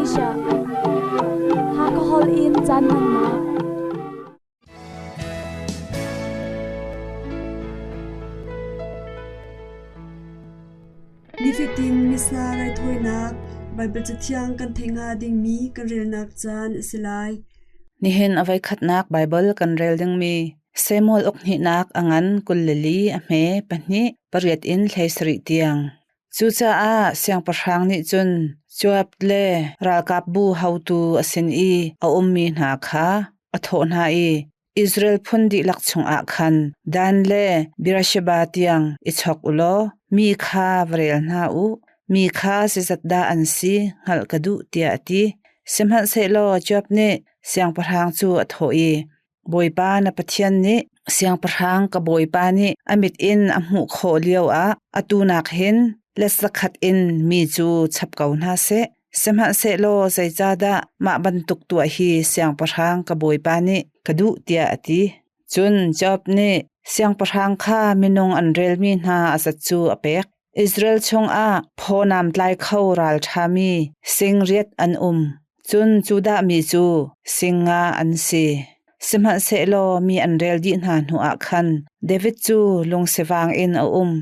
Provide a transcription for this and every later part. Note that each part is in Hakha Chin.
Asia. Hakha Hall in caan hmannak. Nifatin Missa raithawinak Baibal Cathiang kan theih hnga dingmi kan relnak caan a si lai. Nihin a voikhatnak Baibal kan rel dingmi Samuel ukhnihnak a ngan 24 a hme pahnih pariat in 17 tiang. Cucaah siangpahrang nih cun Joab le ralkapbu haotu a sin i a ummi hna kha a thawh hna i, Israel phun dihlak chungah khan Dan le Beersheba tiang i chawk u law mi kha va rel hna u. Mi kha zeizat dah an si hngalh ka duh, tiah a ti. Sihmanhsehlaw Joab nih siangpahrang cu a thawh i, Bawipa na Pathian nih siangpahrang ka bawipa nih a mit in a hmuh khawh lioah atu nak hin let zakhat in mi cu chap ko hna seh. Sihmanhsehlaw zeicahdah mah bantuk tuah hi siangpahrang ka bawipa nih ka duh tiah a ti. Cun Job nih siangpahrang kha minung an relmi hna a zat cu a pek. Israel chungah phawnam tlai kho ralṭhami sing riat an um. Cun Judah mi cu sing nga an si. Sihmanhsehlaw mi an rel dih hna hnuah khan David cu lungsivang in a um.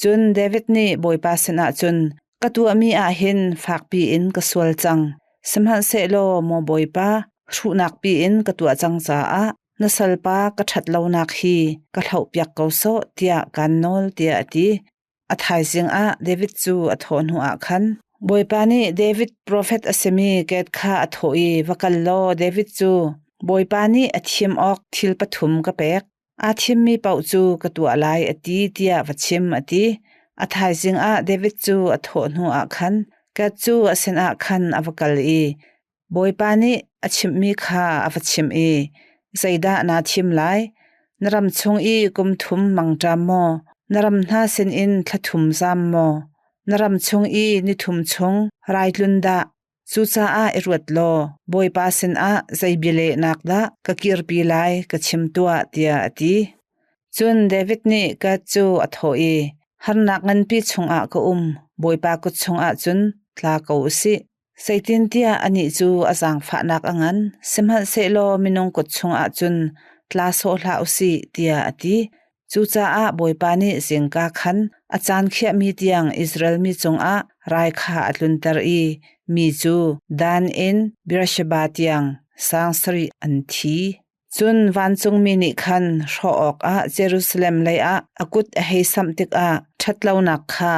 Cun David nih Bawipa sinah cun, Ka tuahmi ah hin fakpi in ka sual cang. Sihmanhsehlaw maw Bawipa, hruhnak piin ka tuah cang caah na salpa ka ṭhat lonak hi ka hlohpiak ko sawh tiah kaan nawl tiah a ti. A thaizing ah David cu a thawh hnuah khan Bawipa nih David profet a simi Gad kha a thawh i va kal law David cu Bawipa nih a thim awk thil pathum ka pek. Aa thimmi paoh cu ka tuah lai a ti tiah va chim a ti. A thaizing ah David cu a thawh hnuah khan Gad cu a sinah khan a va kal i Bawipa nih a chimhmi kha a va chimh i, Zeidah naa thim lai? Na ram chung i kum thum mangṭam maw? Na ram hna sinin thla thum zam maw? Na ram chung i ni thum chung rai tlun dah? Cucaah i ruat law Bawipa sinah zei bialehnak dah ka kirpi lai ka chim tuah, tiah a ti. Cun David nih Gad cu a thawh i, Harnak nganpi chungah ka um, Bawipa kut chungah cun tla ko u sih. Zeitintiah anih cu a zaangfahnak a ngan, sihmanhsehlaw minung kut chungah cun tla sawh hlah u sih, tiah a ti. Cucaah Bawipa nih zingka khan a caan khiahmi tiang Israel mi cungah rai kha a tlunter i mi cu Dan in Beersheba tiang sang sarih an thi. Cun vancungmi nih khan hrawh awkah Jerusalem leiah a kut a hei samh tikah ṭhatlonak kha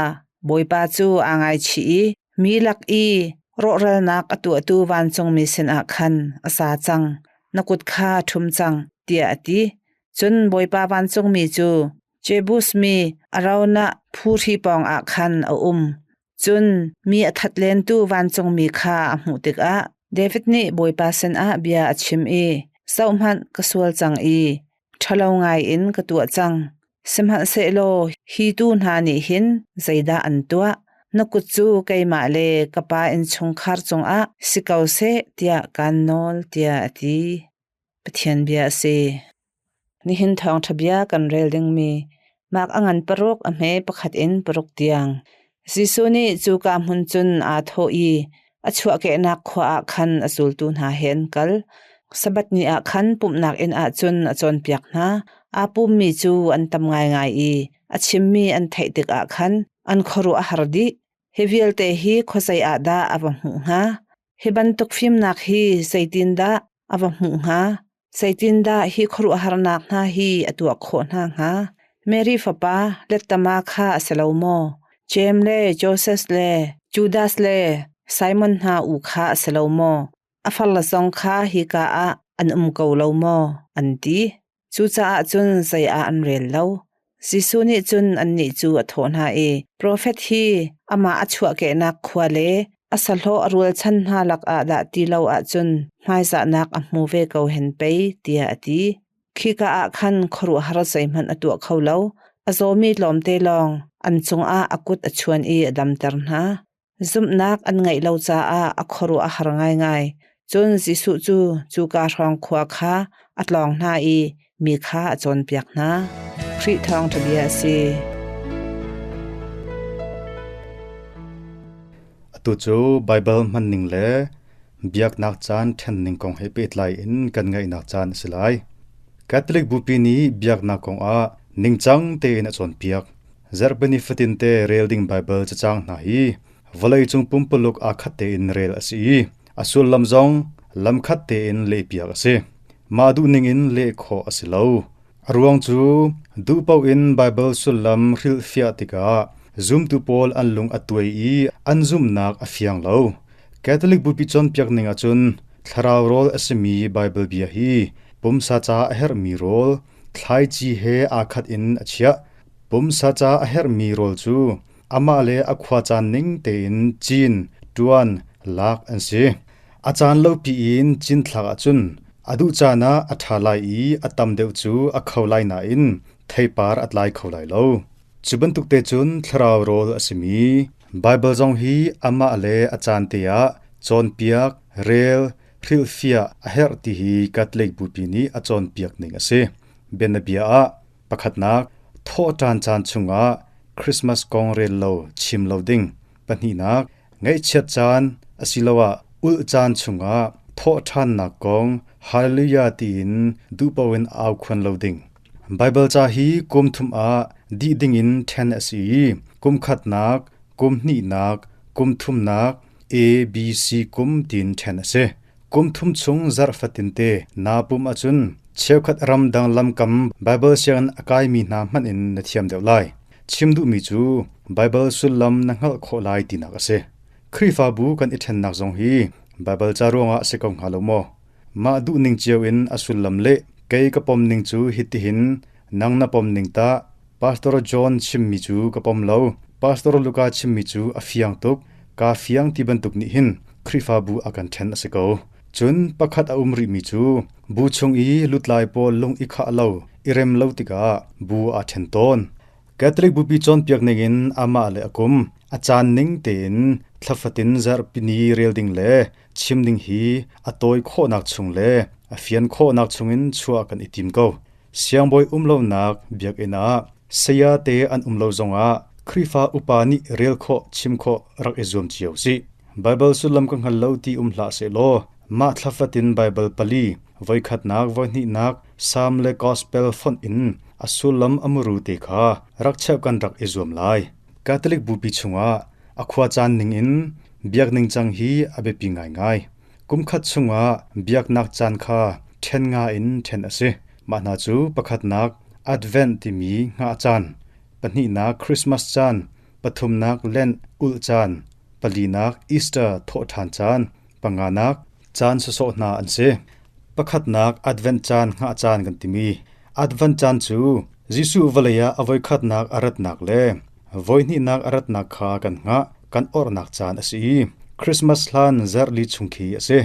Bawipa cu aa ngaichih i mi lak i rawhralnak a tuahtu vancungmi sinah khan a sa cang, na kut kha ṭhum cang, tiah a ti. Cun Bawipa vancungmi cu Jebus mi Araunah phuhri pawngah khan a um. Cun mi a that lentu vancungmi kha a hmuh tikah David nih Bawipa sinah bia a chim i, Zohhmanh, ka sual cang i ṭhalo ngaiin ka tuah cang. Sihmanhsehlaw hi tuu hna nih hin zeidah an tuah? Na kut cu keimah le ka pa innchungkhar cungah si ko seh tiah kaan nawl, tiah a ti. Pathian bia a si. Nihin thawngṭha bia kan rel dingmi Mark a ngan paruk a hme pakhat in paruk tiang. Jesuh nih cuka hmun cun aa thawh i a chuahkehnak khua ah khan a zultu hna he an kal. Sabbath ni ah khan pumhnak inn ah cun a cawnpiak hna. Aa pummi cu an tam ngaingai i a chimmi an theih tikah khan an khuaruah a har dih. Hi vialte hi khuazei ah dah a va hmuh hnga? Hi bantuk fimnak hi zeitindah a va hmuh hnga? Zeitindah hi khuaruahharnak hna hi a tuah khawh hna hnga? Mary fapa lettama kha a si lo maw? Jeim le Josef le Judas le Simon hna u kha a si lo maw? A farle zong kha hika ah an um ko lo maw? An ti. Cucaah cun zei ah an rel lo. Jesuh nih cun annih cu a thawh hna i, Profet hi amah a chuahkehnak khua le a sahlawh a rualchan hna lakah dah ti lo ahcun hmaizahnak a hmu ve ko hen pei, tiah a ti. Khika ah khan khuaruahhar zeihmanh a tuah kho lo. A zawmi tlawmte lawng an cungah a kut a chuan i a damter hna. Zumhnak an ngeih lo caah a khuaruah a har ngaingai. Cun Jesuh cu cuka hrawng khua kha a tlawng hna i mi kha a cawnpiak hna. Khrih thawngṭha bia a si. Atu cu Baibal hmanning le biaknak caan ṭhenning kong he pehtlai in kan ngaihnak caan a si lai. Catholic Bupi nih biaknak kong ah ningcang tein a cawnpiak. Zarhpini fatinte rel ding Baibal cacang hna hi vawleicung pumpuluk aa khat tein rel a si i a sullam zong lamkhat tein lehpiak a si. Mah duhning in leh khawh a si lo. A ruang cu duhpaoh in Baibal sullam hrilhfiah tikah zumtu pawl an lung a tuai i an zumhnak a fiang lo. Catholic Bupi cawnpiak ning ahcun thlarau rawl a simi Baibal bia hi pumsa ca a herhmi rawl, thlaici he aa khat in a chiah. Pumsa ca a herhmi rawl cu amah le a khuacaan ning tein cin, ṭuan, lak an si. A caan lopi in cinthlak ahcun a duh caan ah a ṭha lai i a tam deuh cu a kho lai nain theipar a tlai kho lai lo. Cu bantuk te cun thlarau rawl a simi Baibal zong hi amah le a caan te ah cawnpiak, rel, hrilhfiah a herh ti hi Catholic Bupi nih a cawnpiak ning a si. Bianabia ah, Pakhatnak, thawhṭan caan chungah Christmas kong rel lo chim lo ding. Pahnihnak, ngaihchiat caan asiloah ulh caan chungah thawhṭhannak kong Hallelujah tiin duhpaoh in aukhuan lo ding. Baibal ca hi kum thum ah dih dingin ṭhen a si i kum khatnak, kum hnihnak, kum thumnak, A, B, C kum tiin ṭhen a si. Kum thum chung zarh fatinte naa pumh ahcun cheukhat ramdang lamkam Baibal sianginn a kaimi hna hmanh in na thiam deuh lai. Chim duhmi cu Baibal sullam na hngalh khawh lai tinak a si. Khrihfabu kan i ṭhennak zong hi Baibal ca ruangah a si ko hnga lo maw? Mah duhning cio in a sullam leh kei ka pomning cu hitihin nang na pomning tah Pastor John chimmi cu ka pom lo. Pastor Luka chimmi cu a fiang tuk. Kaa fiang ti bantuk nih hin Khrihfabu a kan ṭhen a si ko. Cun pakhat a um rihmi cu bu chung i lutlai pawl lung i khah lo, i rem lo tikah bu aa ṭhen tawn. Catholic Bupi cawnpiak ningin amah le a kum, a caan ning tein thla fatin zarhpini rel ding le chim ding hi a tawi khawhnak chung le a fian khawhnak chungin chuah kan i tim ko. Siangbawi um lonak biakinn ah saya te an um lo zongah Khrihfa upa nih rel khawh chim khawh rak i zuam cio sih. Baibal sullam ka hngal lo ti um hlah sehlaw mah thla fatin Baibal pali, voikhatnak, voihnihnak, Salm le Gospel fonh in a sullam a muru te kha rak cheuh kan rak i zuam lai. Catholic Bupi chungah a khuacaan ningin biak ningcang hi a biapi ngaingai. Kumkhat chungah biaknak caan kha ṭhen nga in ṭhen a si. Mah hna cu pakhatnak Advent timi hngah caan, pahnihnak Christmas caan, pathumnak Lent ulh caan, palinak Easter thawhṭhan caan, panganak caan sawsawh hna an si. Pakhatnak Advent caan hngah caan kan timi. Advent caan cu Jesuh vawlei ah a voikhatnak a ratnak le voihnihnak a ratnak kha kan hngah, kan orhnak caan a si i Christmas hlan zarhli chung khi a si.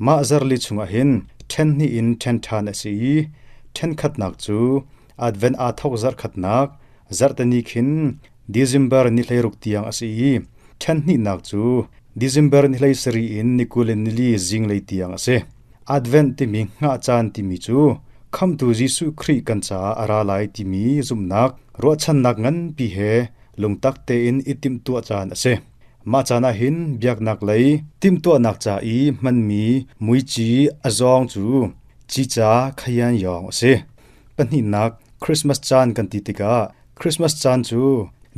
Mah zarhli chungah hin ṭhen hnih in ṭhen ṭhan a si i ṭhenkhatnak cu Advent aa thawk zarhkhatnak, zarhteni khin December ni 16 tiang a si i ṭhen hnihnak cu December ni 17 in ni 24 zinglei tiang a si. Advent timi hngah caan timi cu Khamhtu Jesuh Khrih kan caah a ra lai timi zumhnak, ruahchannak nganpi he lungtak tein i timhtuah caan a si. Mah caan ah hin biaknak lei timhtuahnak ca i hmanmi muici a zawng cu cica khayan yawng a si. Pahnihnak Christmas caan kan ti tikah Christmas caan cu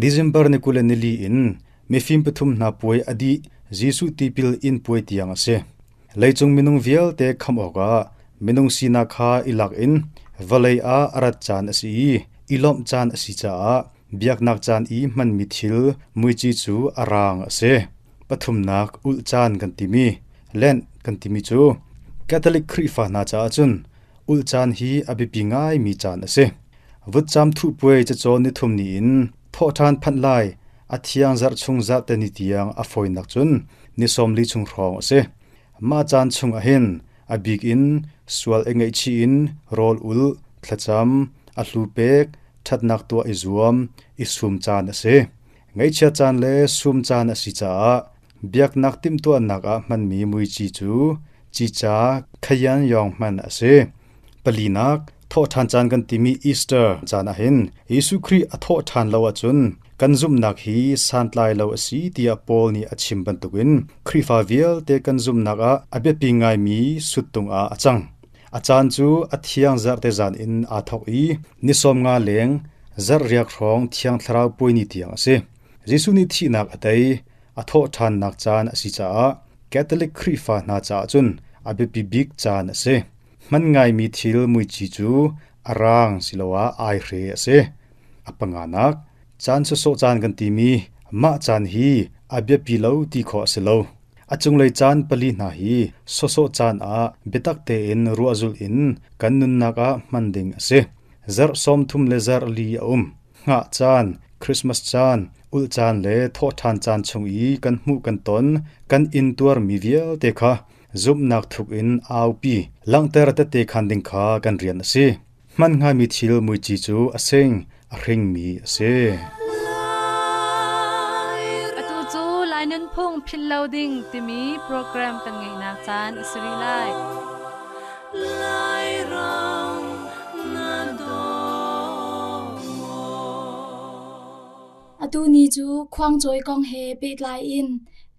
December ni 24 in mifim pathum hna puai a dih Jesuh tipil inn puai tiang a si. Leicung minung vialte khamh awkah minung sinak kha i lak in vawlei ah a rat caan a si i i lawmh caan a si caah biaknak caan i hmanmi thil muici cu a raang a si. Pathumnak ulh caan kan timi, Lent kan timi cu Catholic Khrihfa hna caah cun ulh caan hi a biapi ngaimi caan a si. Vutcam thuhpuai cacawn nithum ni in thawhṭhan phanh lai a thiang zarh chung zarhte ni tiang a fawinak cun ni 40 chung hrawng a si. Mah caan chung ahhin a bik in sual i ngaihchih in rawl ulh, thlacam, a hlu pek, ṭhatnak tuah i zuam, i sum caan a si. Ngaihchia caan le sum caan a si caah biaknak timhtuahnak ah hmanmi muici cu cica khayan yawng hman a si. Palinak, Thawhṭhan caan kan timi Easter caan ahhin Jesuh Khrih a thawhṭhan lo ahcun kan zumhnak hi santlai lo a si tiah Paul nih a chim bantukin Khrihfa vialte kan zumhnak ah a biapi ngaimi suttung ah a cang. A caan cu a thiang zarhte zan in aa thawk i ni 15 leng zarh riak hrawng Thiang Thlarau puai ni tiang a si. Jesuh nih thihnak a tei, a thawhṭhannak caan a si caah Catholic Khrihfa hna caah cun a biapi bik caan a si. Hman ngaimi thil muici cu a raang siloah aihre a si. A panganak, caan sawsawh caan kan timi mah caan hi a biapi lo ti khawh a si lo. A cunglei caan pali hna hi sawsawh caan ah biatak tein ruahzulh in kan nunnak ah hman ding a si. Zarh 30 le zarh li a um. Hngah caan, Christmas caan, ulh caan le thawhṭhan caan chung i kan hmuh kan ton, kan intuarmi vialte kha zumhnak thuk in aupi, langhter tette khan ding kha kan rian a si. Hman hngami thil muici cu a sing, a hringmi a si. Atu cu Lai Nunphung Philh Lo Ding timi program kan ngeihnak caan a si rih lai. Atu ni cu khuangcawi kong he pehtlai in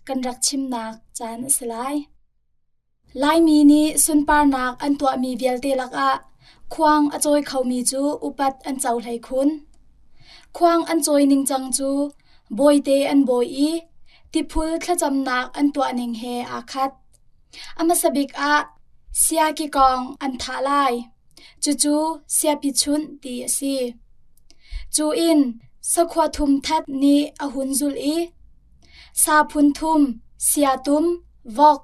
kan rak chimnak caan a si lai. Laimi nih sunparnak an tuahmi vialte lakah khuang a cawi khomi cu upat an co hlei khun. Khuang an cawi ningcang cu bawite an bawi i tiphul thlacamnak an tuahning he aa khat. A hmasa bik ah sia kikawng an thah lai. Cucu siapi chunh ti a si. Cu in sakhua thum that nih a hun zulh i sa phun thum, sia tum, vok,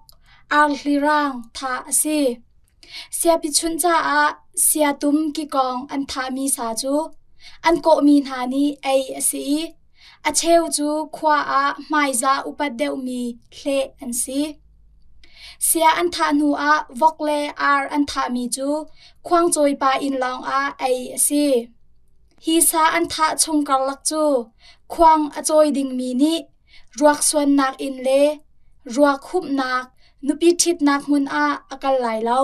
arhli raang thah a si. Siapi chunh caah sia tum kikawng an thahmi sa cu an kawhmi hna nih ei a si i a cheu cu khua ah hmaizah upat deuhmi hleh an si. Sia an thah hnu ah vok le ar an thahmi cu khuangcawi pa inn lawngah ei a si. Hi sa an thah chung karlak cu khuang a cawi dingmi nih ruak suannak inn le ruak humhnak nupi ṭhitnak hmun ah a kal lai lo.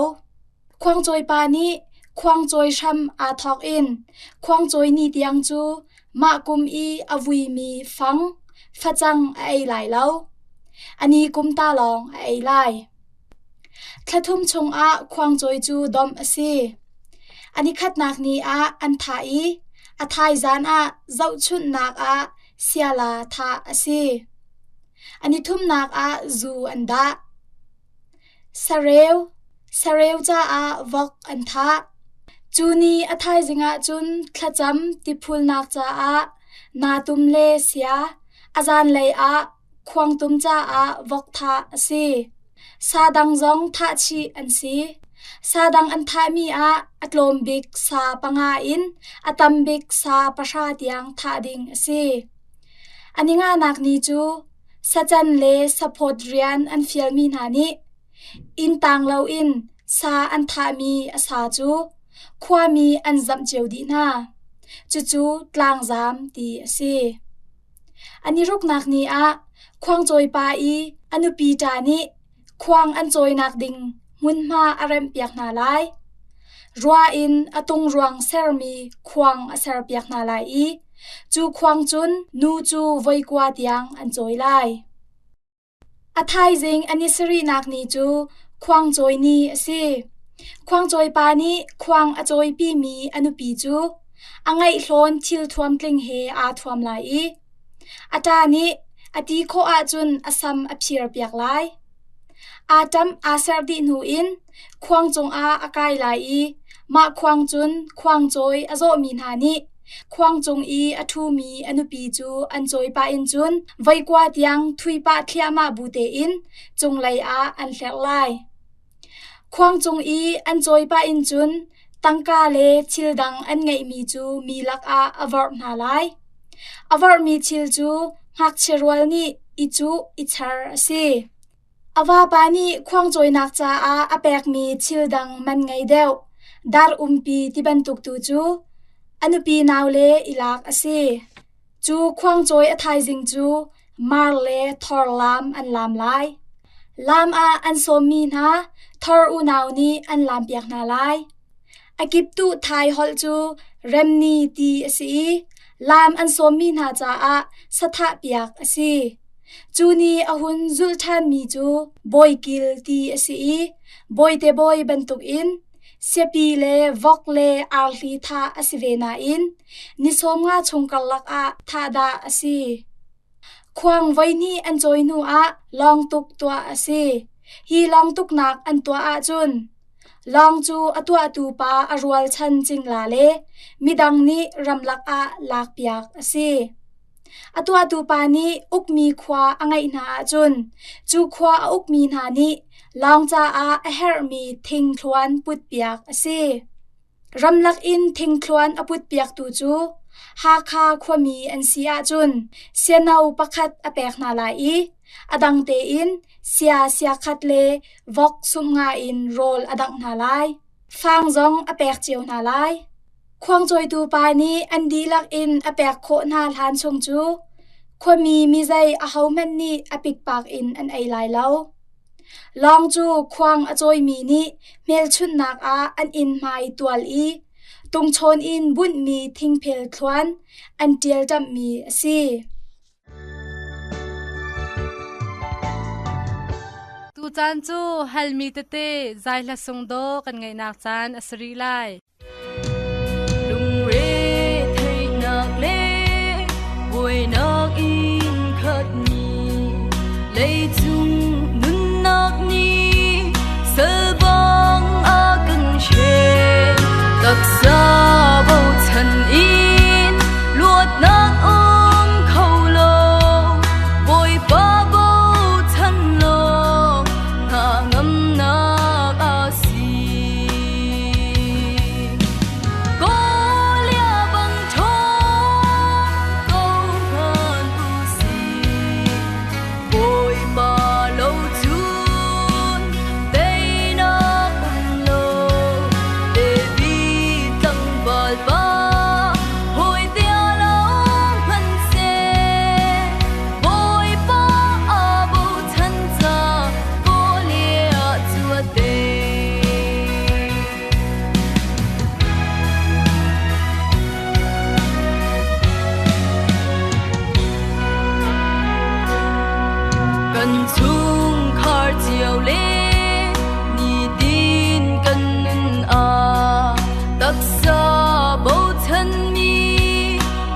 Khuangcawi pa nih khuangcawi hram aa thawk in khuangcawi ni tiang cu mah kum i a vuimi fang, facang a ei lai lo. A ni kum ta lawng a ei lai. Thla thum chungah khuangcawi cu domh a si. A nikhatnak ni ah an thah i a thaizan ah zohchunhnak ah siala thah a si. A nithumnak ah zu an dah. Sareu, sareu caah vok an thah. Cu ni a thaizing ah cun thlacam tiphulnak caah naatum le sia, a zanlei ah khuangtum caah vok thah a si. Sa dang zong thah chih an si. Sa dang an thahmi ah a tlawm bik sa panga in a tam bik sa pahra tiang thah ding a si. A ni nganak ni cu Sacan le saphawt rian an fialmi hna nih inn tang loin sa an thahmi a sa cu khuami an zamh cio dih hna. Cucu tlangzaam ti a si. An i ruknak ni ah khuangcawi pa i a nupi ṭa nih khuang an cawinak ding hmunhma a remhpiak hna lai. Rua in a tungruang sermi khuang a serpiak hna lai i cu khuang cun nu cu voikua tiang an cawi lai. A thaizing an i sarihnak ni cu khuangcawi ni a si. Khuangcawi pa nih khuang a cawipimi a nupi cu a ngeihhlawn thil thuamtling he aa thuam lai i A ṭa nih a ti khawh ahcun a sam a phirpiak lai. Aa ṭamh aa ser dih hnu in khuang cungah a kai lai i mah khuang cun khuangcawi a zawhmi hna nih khuang cung i a ṭhumi a nupi cu an cawi pah in cun voikua tiang thui pah thliahmah bu tein cunglei ah an hlerh lai. Khuang cung i an cawi pah in cun tangka le thil dang an ngeihmi cu mi lakah a vorh hna lai. A vorhmi thil cu ngakchia rual nih i cuh i char a si. A vapa nih khuangcawinak caah a pekmi thil dang man ngei deuh, dar umpi ti bantuk tu cu a nupi naule i lak a si. Cu khuangcawi a thaizing cu mar le thor laam an laam lai. Laam ah an sawmmi hna thor unau nih an laampiak hna lai. A kiptuh thai holh cu remni ti a si i laam an sawmmi hna caah sathah piak a si. Cu ni a hun zulh ṭhanmi cu bawikil ti a si i bawite bawi bantukin siapi le vok le arhli thah a si ve nain ni 15 chung karlak ah thah dah a si. Khuang voihnih an cawi hnu ah lawngtuk tuah a si. Hi lawngtuknak an tuah ahcun lawng cu a tuahtu pa a rualchan cingla le midang nih ramlak ah lakpiak a si. A tuahtu pa nih ukmi khua a ngeih hna ahcun cu khua a ukmi hna nih lawng caah a herhmi thingthluan putpiak a si. Ramlak in thingthluan a putpiaktu cu Hakha khuami an si ahcun siano pakhat a pek hna lai i a dang tein sia siakhat le vok sumnga in rawl a dangh hna lai. Fang zong a pek cio hna lai. Khuangcawitu pa nih an dihlak in a pek khawh hna hlan chung cu khuami mizei ahohmanh nih a pikpak in an ei lai lo. Lawng cu khuang a cawimi nih hmelchunhnak ah an inn hmai tual i tungchawn in bunhmi thingphel thluan an ṭialṭamhmi a si. Tucaan cu halmi tete zai hla sung daw kan ngaihnak caan a si rih lai. Lungre theihnak le buainak in khatmi leicung nunnak nih salbang a kan hren. Taksa bochan in luatnak um kho lo, Bawipa bochan law hna ngamnak a si. Kawlia bang ṭhawng ko hmanh u sih, Bawipa lo cun teinak um lo. David tlangval pa hawi tia lo hmanhseh, Bawipa aa bochan ca Kawlia cu a tei. Kan chungkhar cio le nitin kan nun ah taksa bochanmi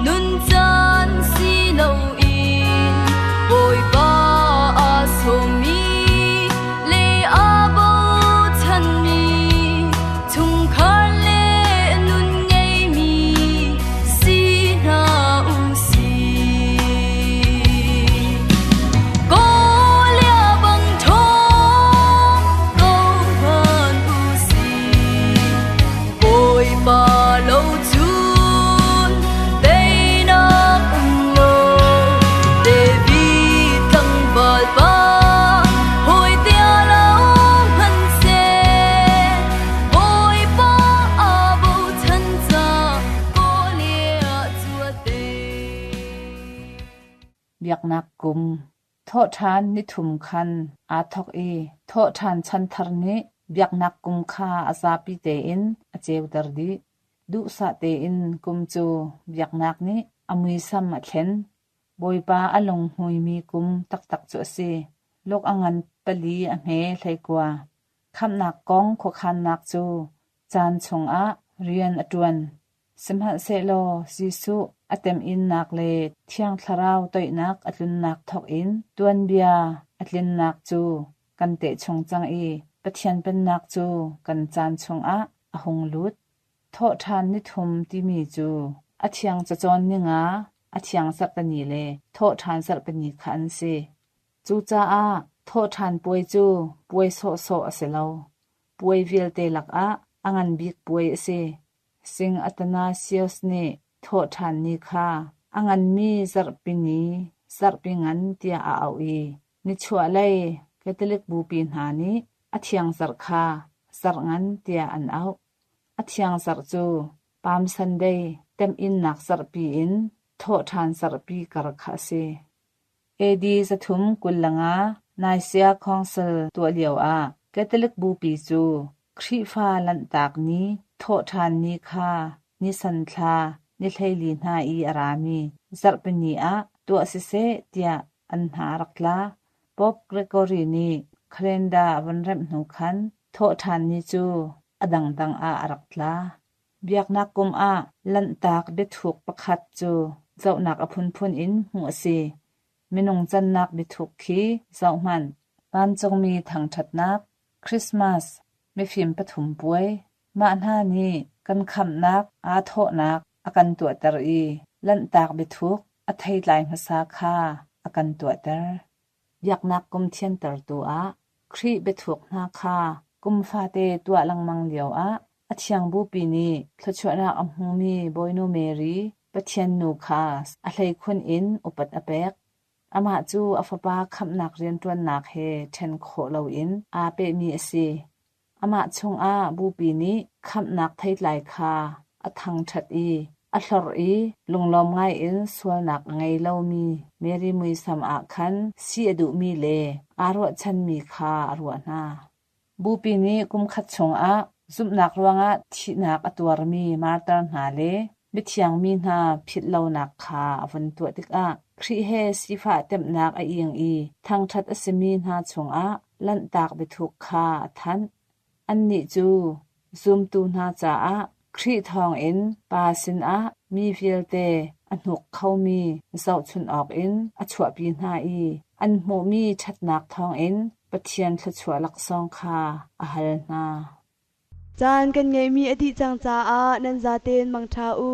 nun caan si loin Bawipa aa sawmmi le aa bochanmi chungkhar le nun ngeimi si hna u sih. Kawlia bang ṭhawng ko hmanh u sih, Bawipa lo cun teinak um lo. David tlangval pa hawi tia lo hmanhseh, Bawipa aa bochan ca Kawlia cu a tei. Biaknak kum Thawhṭhan nithum khan aa thawk i thawhṭhan chanthar nih biaknak kum kha a zapi tein a ceuter dih. Duhsah tein kum cu biaknak nih a muisam a thlen. Bawipa a lunghmuimi kum taktak cu a si. Luk a ngan pali a hme 19. Khamhnak kong khuakhannak cu caan chungah rian a ṭuan. Sihmanhsehlaw Jesuh a temhinnak le Thiang Thlarau toihnak a tlunnak thawkin tuanbia a tlinnak cu kan teh chung cang i Pathian Pennak cu kan caan chungah a hung lut. Thawhṭhan nithum timi cu a thiang cacawn ninga, a thiang zarhpini le thawhṭhan zarhpini kha an si. Cucaah thawhṭhan puai cu puai sawhsawh a si lo. Puai vialte lakah a ngan bik puai a si. Sing Athanasius nih thawhṭhan ni kha a nganmi zarhpi ni, zarhpi ngan tiah a auh i nichuahlei Catholic bupi hna nih a thiang zarh kha zarh ngan tiah an auh. A thiang zarh cu Palm Sunday temhinnak zarhpi in thawhṭhan zarhpi kar kha a si. AD 325 Nicaea Council tuah lioah Catholic bupi cu Khrihfa Lanhtak Ni, Thawhṭhan Ni kha Nisan thla ni 14 hna i a rami Zarhpini ah tuah siseh tiah an hna a rak tla. Pope Gregory nih calendar a von remh hnu khan Thawhṭhan Ni cu a dangdang ah a rak tla. Biaknak kum ah Lanhtak biathuk pakhat cu zohnak a phunphun in hmuh a si. Minung cannak biathuk khi zohhmanh. Vancungmi thangṭhatnak, Christmas, mifim pathum puai, mah hna nih kan khamhnak aa thawhnak a kan tuahter i Lanhtak biathuk a theitlai hmasa kha a kan tuahter. Biaknak kum thiantertu ah Khrih biathuk hna kha kum fate tuah lengmang lioah a thiang bupi nih thluachuahnak a hmumi Bawinu Mary, Pathian nu kha a hleikhun in upat a pek. Amah cu a Fapa khamhnak rianṭuannak he ṭhen khawh loin aa pehmi a si. Amah chungah bupi nih khamhnak theitlai kha a thangṭhat i a hlorh i lunglawm ngaiin sualnak a ngei lomi Mary muisam ah khan si a duhmi le aa ruahchanmi kha a ruah hna. Bupi nih kumkhat chungah zumhnak ruangah thihnak a tuarmi martar hna le mithiang mi hna philh lonak kha a vun tuah tikah Khrih he sifah temhnak a ing i thangṭhat a simi hna chungah Lanhtak biathuk kha a thanh. Annih cu zumtu hna caah Khrih thawngin Pa sinah mi vialte a hnuk khomi zohchunh awkin a chuahpi hna i an hmuhmi ṭhatnak thawngin Pathian thluachuah laksawng kha a hal hna. Caan kan ngeihmi a dih cang caah nan zaten mangṭha u.